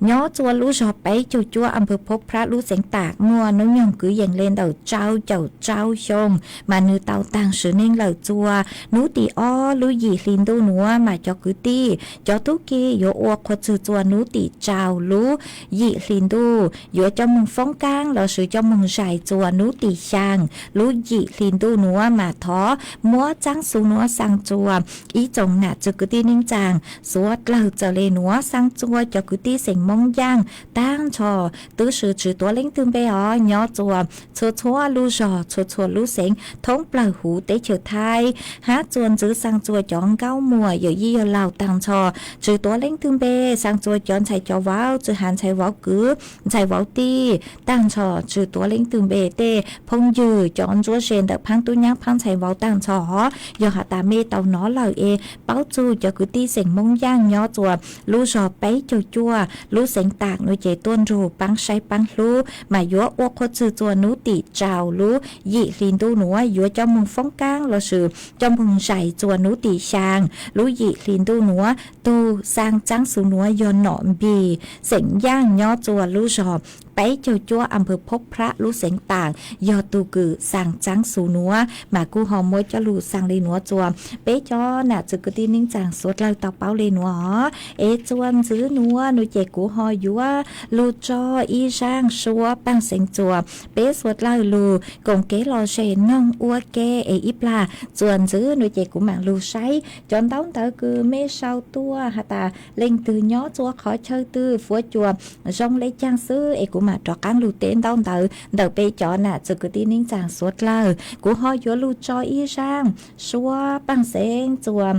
Nyob txua lub zog peb caug cuaj, a pha Phob Phrab, lub xeev Tam, muaj hnub nyoog kwv yees le ntawm rau caum rau xyoo, mas nws tau taag sim neej lawm txua hnub tim ob lub yim hli ntuj nuav, mas cov kwv tij cov tub ki yuav ua qhua txwg txua hnub tim rau lub yim hli ntuj, yuav coj moog foob kaab lossis coj moog zais txua hnub tim xyaa lub yim hli ntuj nuav, mas thov muab txaab xu nuav xaa txua ib tsoom nam txwv kwv tij neej tsaa suav dlawg. Txawm le nuav xaa txua cov kwv tij xeem Moob Yaaj taag nrho, tub si tsi tuav leej twg npe os, nyob txua txhua txhua lub zog, txhua txhua lub xeev thoob plawg huv teb chaws Thaib, hab txua ntxiv xaa txua cov nkauj muam yawm yij yawg laug taag nrho, tsi tuav leej twg npe, xaa txua cov ntxhais cov vauv, txwj has ntxhais vauv kwv, ntxhais vauv tij taag nrho, tsi tuav leej twg npe. Tej phooj ywg cov ntsuab ze ntawm phaab tub nyab phaab ntxhais vauv taag nrho, yog has tas mej tau nov lawm es paub txug cov kwv tij xeem Moob Yaaj nyob txua lub zog peb caug cuaj, lub xeev Tam nuav ces tuaj nrug paab saib paab hlub, mas yuav ua qhua txwg txua hnub tim rau lub yim hli ntuj nuav, yuav coj moog foob kaab lossis coj moog zais txua hnub tim xyaa lub yim hli ntuj nuav. Tug xaa txaab xu nuav yog Nom Npis, xeem Yaaj, nyob txua lub zog peb caug cuaj, a pha Phob Phrab, lub xeev Tam, yog tug kws xaa txaab xu nuav, mas kuj ho muab coj lug xaa le nuav txua peb cov nam txwv kwv tij neej tsaa suav dlawg tau paub le nuav os. Es txua ntxiv nuav nuav ces kuv ho yuav lug tso ib zaaj suab paaj xeev txua peb suav dlawg lug koom kev lom zem noog ua ke. Es ib plag txua ntxiv nuav ces kuv maam lug saib cov ntaub ntawv kws mej sau tuaj has tas leej twg nyob txua qhov chaw twg, fuav cua zoo le caag xwb, es kuv maam rov qaab lug teb ntaub ntawv ntawm peb cov nam txwv kwv tij neej tsaa suav dlawg. Kuv ho yuav lug tso ib zaaj suab paaj xeev txua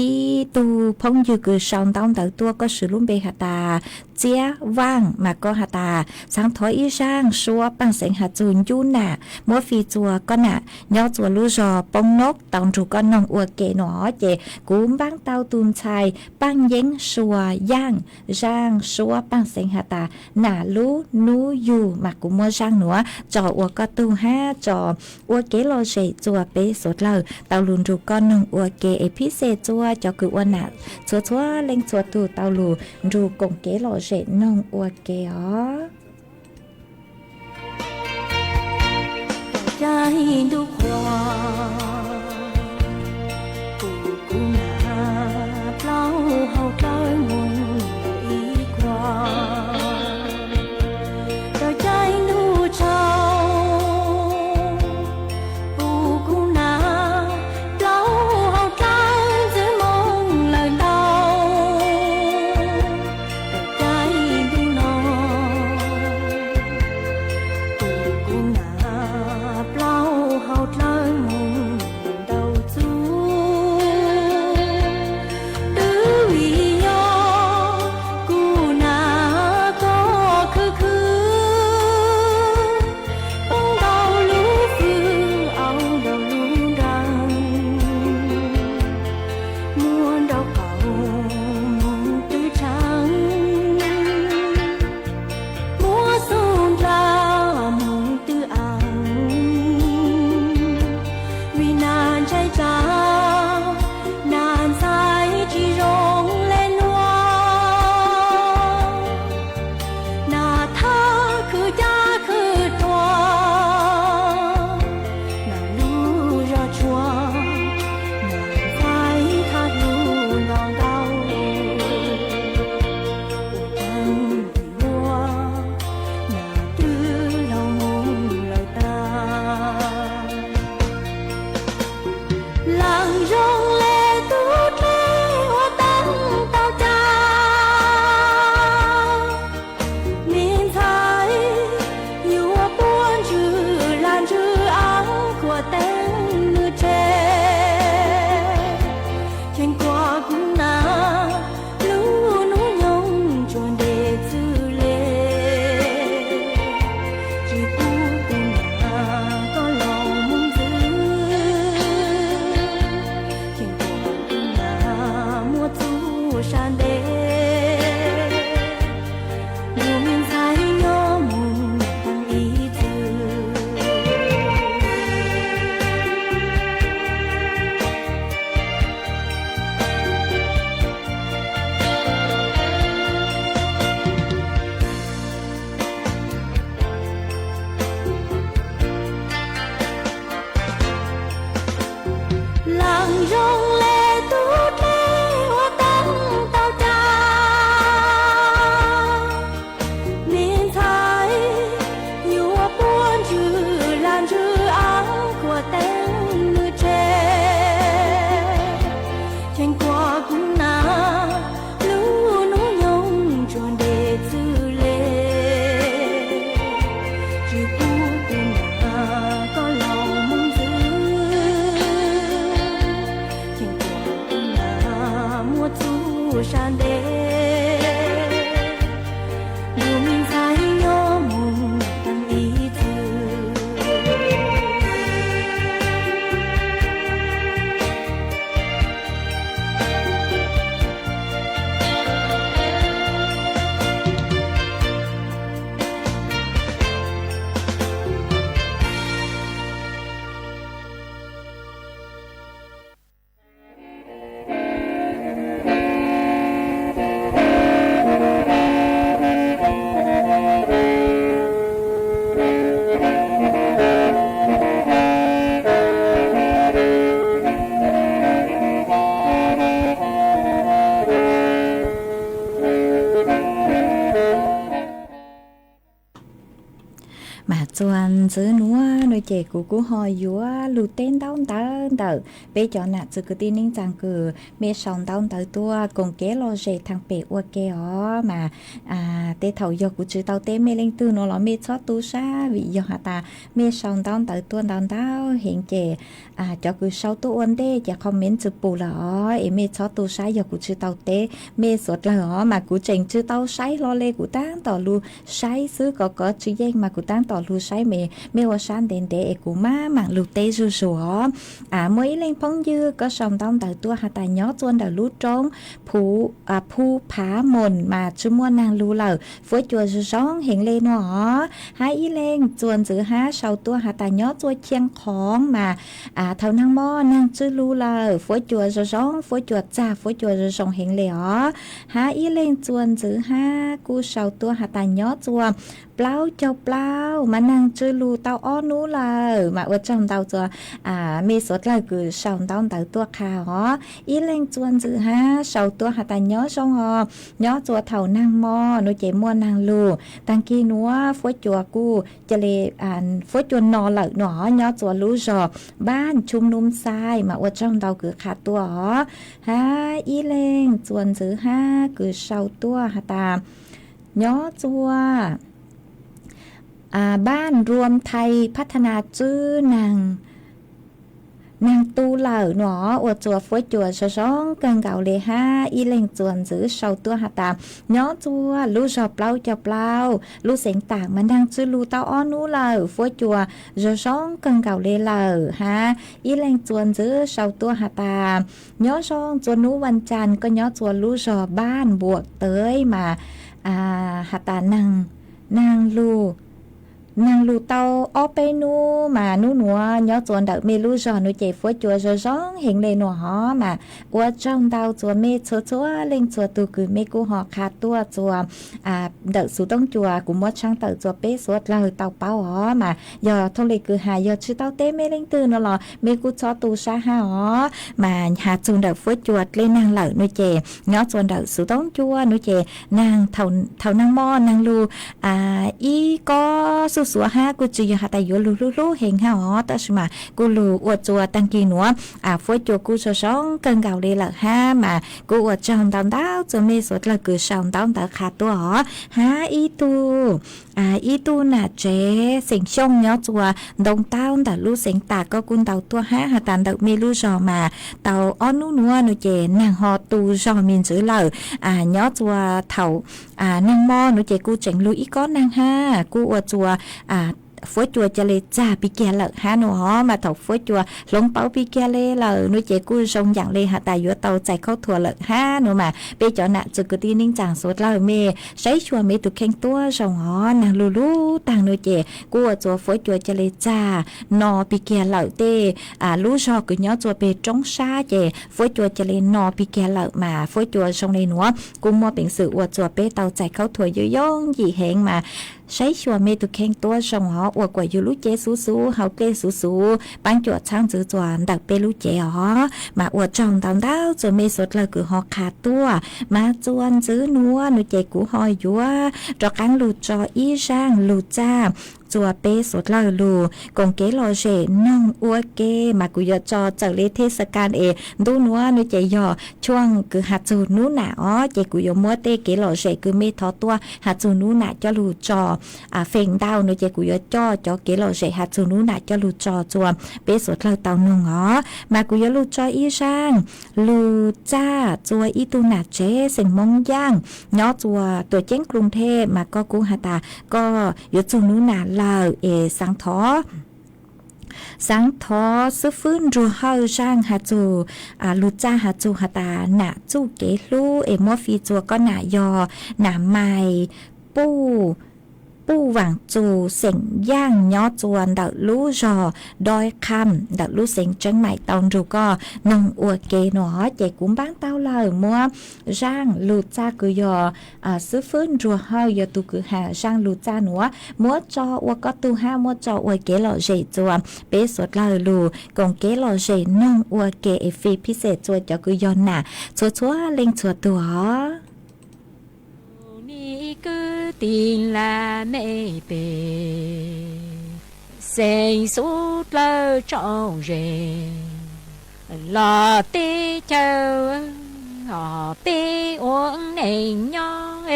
ib tug phooj ywg kws sau ntaub ntawv tuaj, koj swv lub npe has tas Txiab Vaaj, mas koj has tas xaav thov ib zaaj suab paaj xeev has txug Ncub Nam, muab fij txua koj nam nyob txua lub zog Poob Nob tau nrug koj noog ua ke no. Ces kuv npaab tau tug ntxhais Paaj Yeeb Sua Yaaj zaaj suab paaj xeev has tas Nam Lub Nub Yug, mas kuv muab zaaj nuav tso ua koj tug hab tso ua kev lom zem txua peb suav dlawg tau lug nrug koj noog ua ke. Es phib xem txua cov kws ua nam txhua txhua leej txhua tug tau lug nrug koom kev lom zem noog ua ke os. Caij ntuj qhua, kuv kuv nam plaub hau dlawb moog ib kuag. Rau caij ntuj tsaus, kuv kuv nam plaub hau dlawb ntxwv moog lawm ntau. Rau caij ntuj no, kuv kuv nam plaub hau dlawb moog Mas txuas ntxwv nuav nuav ces kuv kuj ho yuav lug teb ntaub ntawv ntawm peb cov nam txwv kwv tij neej tsaa kws mej sau ntaub ntawv tuaj koom kev lom zem thaab pem ua ke os. Mas tej thaum yog kuv tsi tau teb mej leej twg nuav los mej txhob tu sab, vim yog has tas mej sau ntaub ntawv tuaj ntau ntau heev ces cov kws sau tuaj ua ntej ces comment tsi pum lawm os, es mej txhob tu sab yog kuv tsi tau teb mej suav dlawg os. Mas kuv tseem tsi tau saib hlo le, kuv taab tom lug saib xwb, kov kov tsi yeej mas kuv taab tom lug saib mej ua sab ntev ntev es kuv maam maam lug teb zuj zus os. Muaj ib leej phooj ywg koj sau ntaub ntawv tuaj has tas nyob txua ntawm lub roob Phu Phav Moos mas tsi muaj naag lug lawm, fuab cua zoo zoo heev le nuav os. Hab ib leej txuas ntxwv hab sau tuaj has tas nyob txua Chiaj Khoov mas thaum naag mob naag tswj lug lawm, fuab cua zoo zoo, fuab cua txag, fuab cua zoo zoo heev le os. Hab ib leej txuas ntxwv hab kuj sau tuaj has tas nyob txua plaub caug plaub mas naag tswj lug tau ob nub lawm. Mas ua tsaug ntau txua mej suav dlawg kws sau ntaub ntawv tuaj qha os. Ib leej txuas ntxwv hab sau tuaj has tas nyob zoo os, nyob txua thaum naag mob nuav ces muaj naag lug, taag kis nuav fuab cua kuj ca le fuab cua no lawm nuav os, nyob txua lub zog Npab Chum Num Xais. Mas ua tsaug ntau kws qha tuaj os. Hab ib leej txuas ntxwv hab kws sau tuaj has tas nyob txua Npab Nruam Thais Phav Tha Na tswb naag tu lawm nuav os, ua txua fuab cua zoo zoo kawg nkaus le. Hab ib leej txuas ntxwv sau tuaj has tas nyob txua lub zog plaub caug plaub lub xeev Taam mas naag tswj lug tau ob nub lawm, fuab cua zoo zoo kawg nkaus le lawm. Hab ib leej txuas ntxwv sau tuaj has tas nyob zoo txua nub Vaj Cas, koj nyob txua lub zog Npab Npuam Tawv mas has tas naag, naag lug, naag lug tau ob peb nub mas nub nuav nyob txua ntawm mej lub zog nuav ces fuab cua zoo zoo heev le nuav os. Mas ua tsaug ntau txua mej txhua txhua leej txhua tug kws mej kuj ho qha tuaj txua ntawm xuv toob cua, kuv muab tshaab tawm txua peb suav dlawg tau paub os. Mas yog thooj le kws has yog tsi tau teb mej leej twg nuav los mej kuj txhob tu sab hab os. Mas has txug ntawm fuab cua dlej naag lawm nuav ces nyob txua ntawm xuv toob cua nuav ces naag thaum naag mob naag lug ib kob xuj xuav hab kuj tsi yog has tas yuav lug hlub hlub heev hab os, tab sis mas kuj lug ua txua taag kis nuav fuab cua kuj zoo zoo kawg nkaus le lawm hab. Mas kuj ua tsaug ntau ntau txua mej suav dlawg kws sau ntaub ntawv qha tuaj os. Hab ib tug, ib tug nam tsev xeem Xyooj nyob txua Ntoo Taub ntawm lub xeev Taam, koj kuj ntau tuaj hab has tas ntawm mej lub zog mas tau ob nub nuav nuav ces naag ho tu zog me ntsis lawm. Nyob txua thaum naag mob nuav ces kuj tseem lug ib kob naag hab kuj ua txua fuab cua ca le txag pig kiag lawm hab nuav os. Mas thaum fuab cua hloov pauv pig kiag le lawm nuav ces kuj zoo yaam le has tas yuav tau txais khaub thuas lawm hab nuav. Mas peb cov nam txwv kwv tij neej tsaa suav dlawg mej saib xyuas mej tug kheej tuab zoo os, naag lug lug taag nuav ces kuj ua txua fuab cua ca le txag no pig kiag lawm. Tej lub zog kws nyob txua peg roob sab ces fuab cua ca le no pig kiag lawm. Mas fuab cua zoo le nuav kuj muaj peev xwm ua txua peb tau txais khaub thuas yooj yooj yim heev. Mas saib xyuas mej tug kheej tuab zoo os, ua kuas yug lub cev xuv xuv, hauv dlej xuv xuv, paab cuam txhaab ntxwv txua ntawm peb lub cev os. Mas ua tsaug ntau ntau txua mej suav dlawg kws ho qha tuaj. Mas txua ntxwv nuav nuav ces kuv ho yuav rov qaab lug tso ib zaaj lug txag txua peb suav dlawg lug koom kev lom zem noog ua ke. Mas kuv yuav tso txawm le thej xa kas es ntuj nuav nuav ces yog tshuaj kws has txug nub nam os, ces kuv yuav muab tej kev lom zem kws mej thov tuaj has txug nub nam coj lug tso feem ntau nuav ces kuv yuav coj cov kev lom zem has txug nub nam coj lug tso txua peb suav dlawg tau noog os. Mas kuv yuav lug tso ib zaaj lug txag txua ib tug nam tsev xeem Moob Yaaj nyob txua tuam ceeb Kloos Thej. Mas koj kuj has tas koj yuav txug nub nam lawm es xaav thov xaav thov xwb fwb nruag hawj zaaj has txug lug txag has txug has tas nam txuj kev hlub es muab fij txua koj nam yog nam mais Puj, Puj Vaam Txus xeem Yaaj nyob txua ntawm lub zog Doi Kham ntawm lub xeev Tseeb Maim tau nrug koj noog ua ke nuav. Ces kuv npaab tau lawm, muab zaaj lug txag kws yog xwb fwb nruag hawj yog tug kws has zaaj lug txag nuav muab tso ua koj tug hab muab tso ua kev lom zem txua peb suav dlawg lug koom kev lom zem noog ua ke es fij phij xem txua cov kws yog nam txhua txhua leej txhua tug os. Ni kwv tij la mej pem xeev xub dlawg tsoom ze los teb chaws, peb ua neej nyob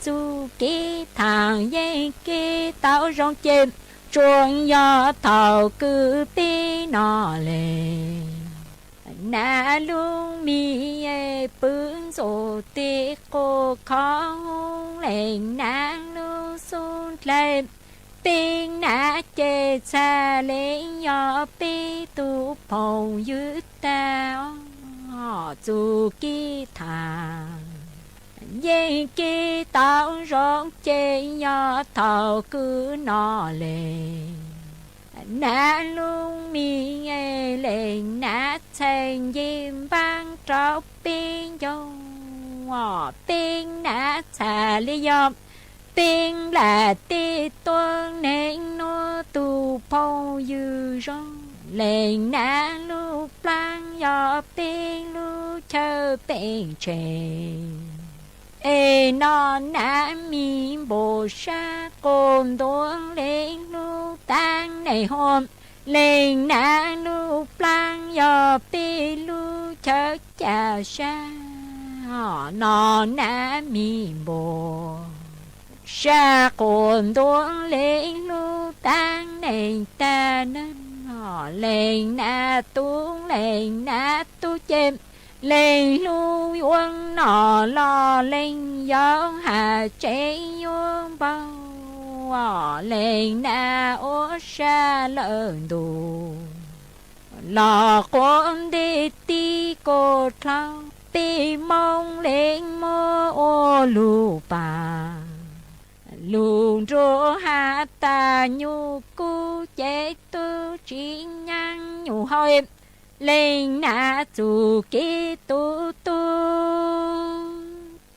txuj kev tham yeej kev tau zoo ces tsuas yog thaum kwv peb no le. Nav lub mis pw ntxuav tej qus khov, leej nav lub xub dlawg peb nav ces txhaj le yog peb tus phooj ywg tag. Txuj kev tham yeej kev tau zoo ces yog thaum kwv no le. Nav lub mis leej nav txhais nce npaab rau peb ncauj, peb nav txhaj le yog peb nplam tej tuab neeg nuav tus phooj ywg zoo. Leej nav lub plaab yog peb lub chaw pej tsheej es no nav mi npaum sab quas ntuav leej lub taab neeg huam. Leej nav lub plaab yog peb lub chaw ca sab no nav mi npaum sab quas ntuav leej lub taab neeg tag na. Leej nav tub leej nav tub ces leej hlub yuav noj los leej yau has tsev yuav npau. Leej nav ua sab lawm ntuj los quav nti tib kaus dlhau, peb Moob leej muab ua lug paag. Lug nruab has tas nyuj kub ces tub tsi nyaab nyuj hau. Leej nav txuj kev tu tub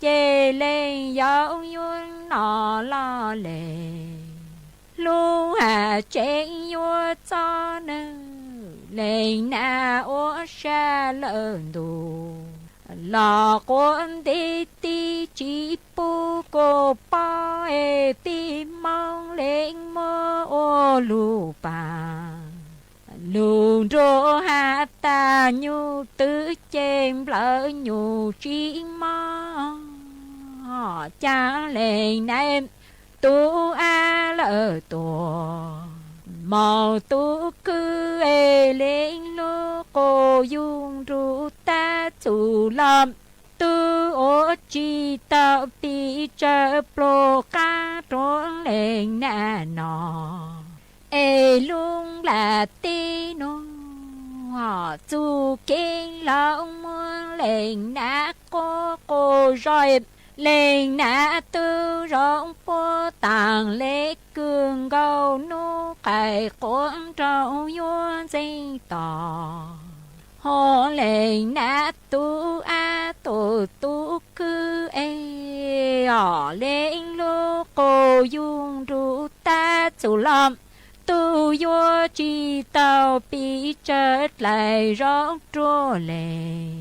ces leej yau yuav noj los leej hlub has tsev yuav txob nawb. Leej nav ua sab lawm ntuj los quav nti tib tsi pub kuas paub es peb Moob leej muab ua lug paag. Lug nruab has tas nyuj twb ces nplawm nyuj tsi mob, caag leej nav tub ab lawm tuag. Maum tub khwb es leej hlub quas yug nrug tab txug los, tub ua tsi tau pim tsawv pluag qab rua leej nav no. Es lub nplaj teb nuav txuj kev laug muab leej nav quab quas zog, leej nav tub zoo puab taag le kws nkaus nub qais quav nrau yuav ntxeev tos. Hos leej nav tub ab tug tub khwb es, os leej hlub quas yug nrug tab txug los, tub yuav tsi tau pim tsawv dlaim zoo rua leej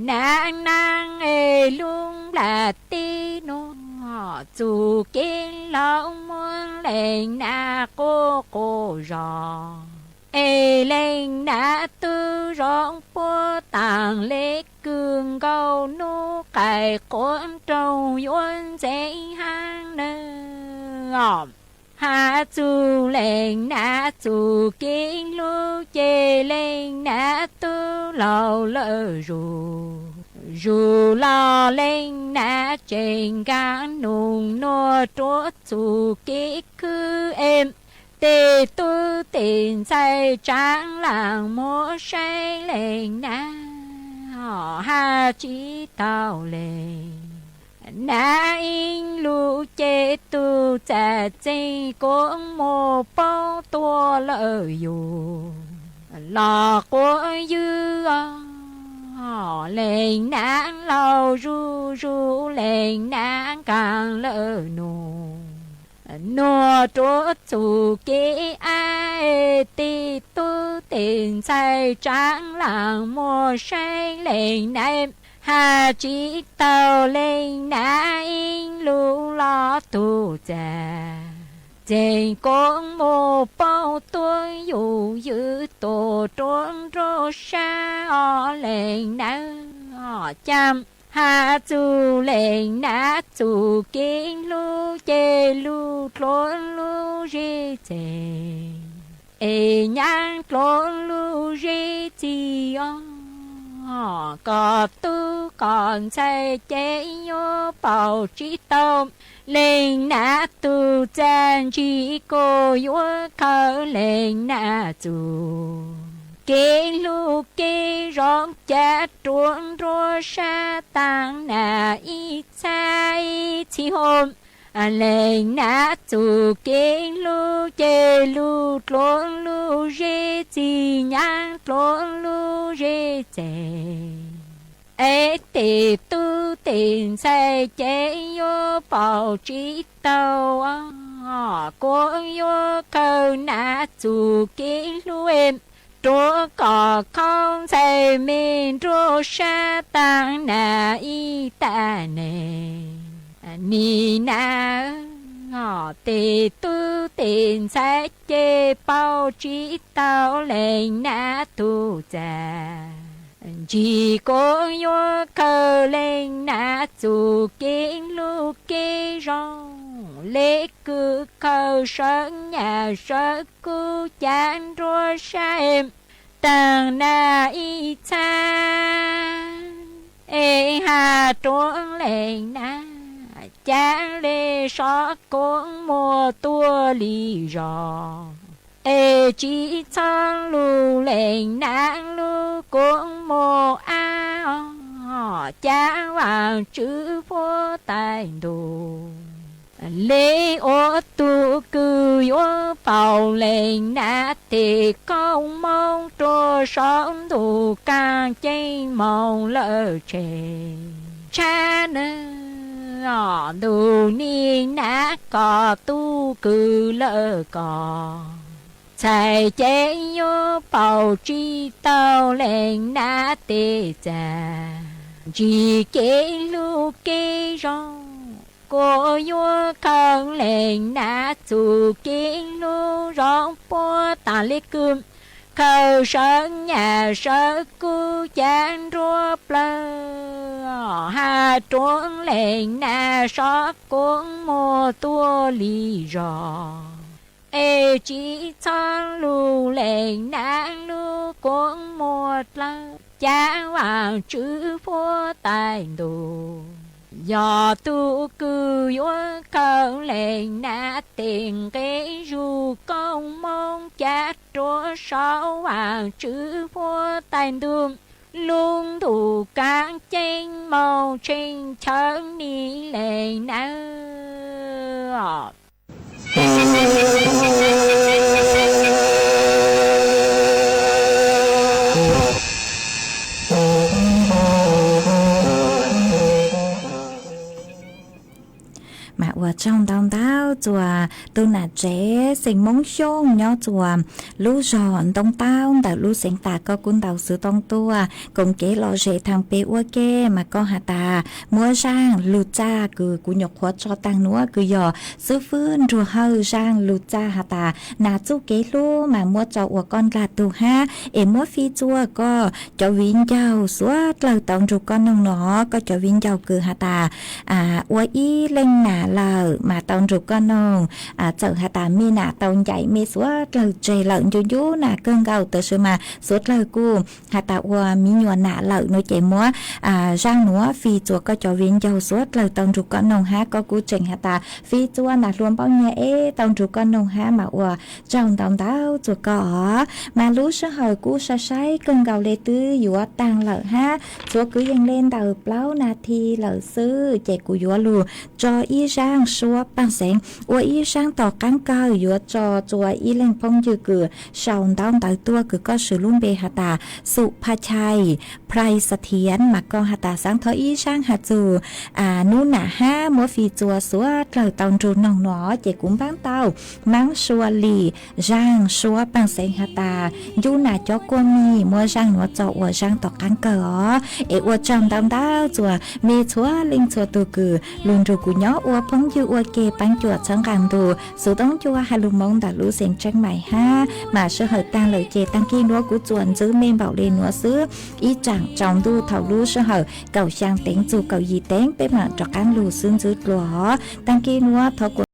nav naab. Es lub nplaj teb nuav txuj kev laug muab leej nav quab quas zog, es leej nav tub zoo puab taag le kws nkaus nub qais quav nrau yuav ntxeev haab nawb. Has txug leej nav txuj kev hlub ces leej nav tub laug lawm zug, zug los leej nav tseem nkaag nug nuav rua txuj kev khwb es, tej tub tej ntxhais tsaav laam muab saib leej nav, hos has tsi tau leej nav ib lug ces tug txaaj txeeg kuas muaj poob tuaj lawm yug los quav ywg os. Leej nav laug zug zug leej nav nkaag lawm nug, nuav rua txuj kev ab, tej tub tej ntxhais tsaav laam muab saib leej nav, has tsi tau leej nav ib lug los tug txaaj Txeev koob mus pauj tuaj yus ywm tuaj ruab nruab sab os leej nab. Cas has txug leej nab txug kev hlub ces lug dluav lub zej txeev, es nyab dluav lub zej txi os. Koj tub koj ntxhais ces yuav pauj tsis tau leej nab tug txag, ntsis koj yuav khaws leej nab txug kev hlub kev zoo, cav ruab nruab sab taag nag ib txhab ib txhis hov. Leej nab txug kev hlub ces lug dluav lub zej txi, nyab dluav lub zej txeev, es tej tub tej ntxhais ces yuav pauj tsis tau. Kuv yuav khaws nab txug kev hlub, ruam koj khaub ntxhais me nruab sab taag nag ib tag neeg. Nim nab tej tub tej ntxhais ces pauj tsis tau leej nab tug txag, ntsis kuv yuav khaws leej nab txug kev hlub kev zoo, le kws khaws sawv nyaj sawv kub cav nruab sab taag nag ib txhab, es has ruam leej nab, cav le sov koob muag tuaj li zog, es tsis txhob lug leej nab lub koob muag ab os, cav vaaj tswv puab taig ntuj. Le ua tug kws yuav pauj leej nab tej koob moov rua saum ntuj kaaj ceeb moog lawm tseg. Tshab nab, ntuj nim nab koj tub kws lawm koj, txhais ces yuav pauj tsis tau leej nab tej txag, ntsis kev hlub kev zoo. Kuv yuav khaws leej nab txug kev hlub zoo puab taag le kws, khaws sawv nyaj sawv kub cav nruab plawg, has ruam leej nab sov koob muag tuaj li zog, es tsis txhob lug leej nab lub koob muag dlawb, cav vaaj tswv puab taig ntuj. Yog tug kws yuav khaws leej nab tej nqe zug koob moov cav rua saum vaaj tswv puab taig ntuj, lub ntuj kaaj ceeb moog tshee chaw nim leej nab. Mas ua tsaug ntau ntau txuas tug nam tsev xeem Moob Xyooj nyob txuas lub zog Ntoo Taub ntawm lub xeev tas Koj Kub Ntau xwb tooj tuaj koom kev lom zem thaam peb ua ke, mas koj has tas muab zaaj lug txaj kws kuv nyuam qhuav tso taag nuav kws yog xwb fwb nruag hawj zaaj lug txaj has tas nas txuj kev hlub mas muab tso ua koj ndlag tug hab es muab fij txuas koj cov viv ncaus suav dlawg tau nrug koj noog no. Koj cov viv ncaus kws has tas ua ib leej nam lawm mas tau nrug koj noog, txawm has tas me nam tau ncaim me suav dlawg tseg lawm ncu ncu nam kawg nkaus tab sis mas suav dlawg kuj has tas ua miv nyuas nam lawm no ces muab zaaj nuav fij txuas koj cov viv ncaus suav dlawg tau nrug koj noog hab koj kuj tseem has tas fij txuas nas hlua npaub nyiag eb tau nrug koj noog hab mas ua tsaug ntau ntau txuas koj os. Mas lub sij hawm kuj sai sai kawg nkaus le twb yuav taag lawm hab txhua kwv yees le ntawm plaub nas this lawm xwb ces kuv yuav lug tso ib zaaj suab paaj xeev ua ib zaaj tom qaab kawg yuav tso txuas ib leeg phooj ywg kws sau ntaub ntawv tuaj kws koj swv lub npe has tas Xum Pha Chai Prai Sa Thiav mas koj has tas xaav thov ib zaaj has txug nub nam hab muab fij txuas suav dlawg tau nrug noog no ces kuv npaab tau maab sua li zaaj suab paaj xeev has tas ncu nam cov kua mis muab zaaj nuav tso ua zaaj tom qaab kawg os. Es ua tsaug ntau ntau txuas mej txhua leej txhua tug kws lug nrug kuv nyob ua phooj ywg ua ke paab cuam txhawb nqaa ntug xov tooj cua has lug Moob ntawm lub xeev Tsheeb Mais hab. Mas sij hawm taag lawm ces taag kis nuav kuv tsuas ntxwv mej npaum le nuav xwb. Ib tsaam tsaus ntuj thaum lub sij hawm kaum xyaa teev txug kaum yim teev peb mam rov qaab lug xwb ntxwv dlua os. Taag kis nuav thov kuas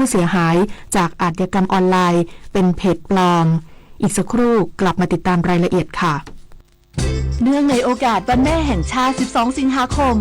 ผู้เสียหายจากอาชญากรรมออนไลน์เป็นเพจปลอม อีกสักครู่กลับมาติดตามรายละเอียดค่ะ เนื่องในโอกาสวันแม่แห่งชาติ สิบสอง สิงหาคม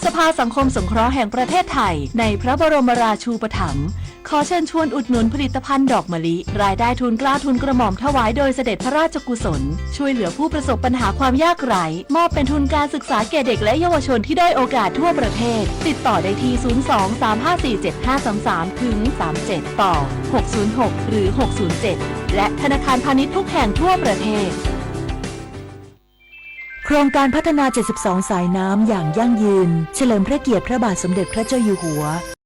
สภาสังคมสงเคราะห์แห่งประเทศไทย ในพระบรมราชูปถัมภ์ ขอเชิญชวนอุดหนุนผลิตภัณฑ์ดอกมะลิ รายได้ทุนเกล้าทุนกระหม่อมถวายโดยเสด็จพระราชกุศล ช่วยเหลือผู้ประสบปัญหาความยากไร้ มอบเป็นทุนการศึกษาแก่เด็กและเยาวชนที่ด้อยโอกาสทั่วประเทศ ติดต่อได้ที่ ศูนย์ สอง สาม ห้า สี่ เจ็ด ห้า สาม สาม ถึง สาม เจ็ด ต่อ หก ศูนย์ หก หรือ หก ศูนย์ เจ็ด และธนาคารพาณิชย์ทุกแห่งทั่วประเทศ โครงการพัฒนา เจ็ดสิบสอง สายน้ำอย่างยั่งยืน เฉลิมพระเกียรติพระบาทสมเด็จพระเจ้าอยู่หัว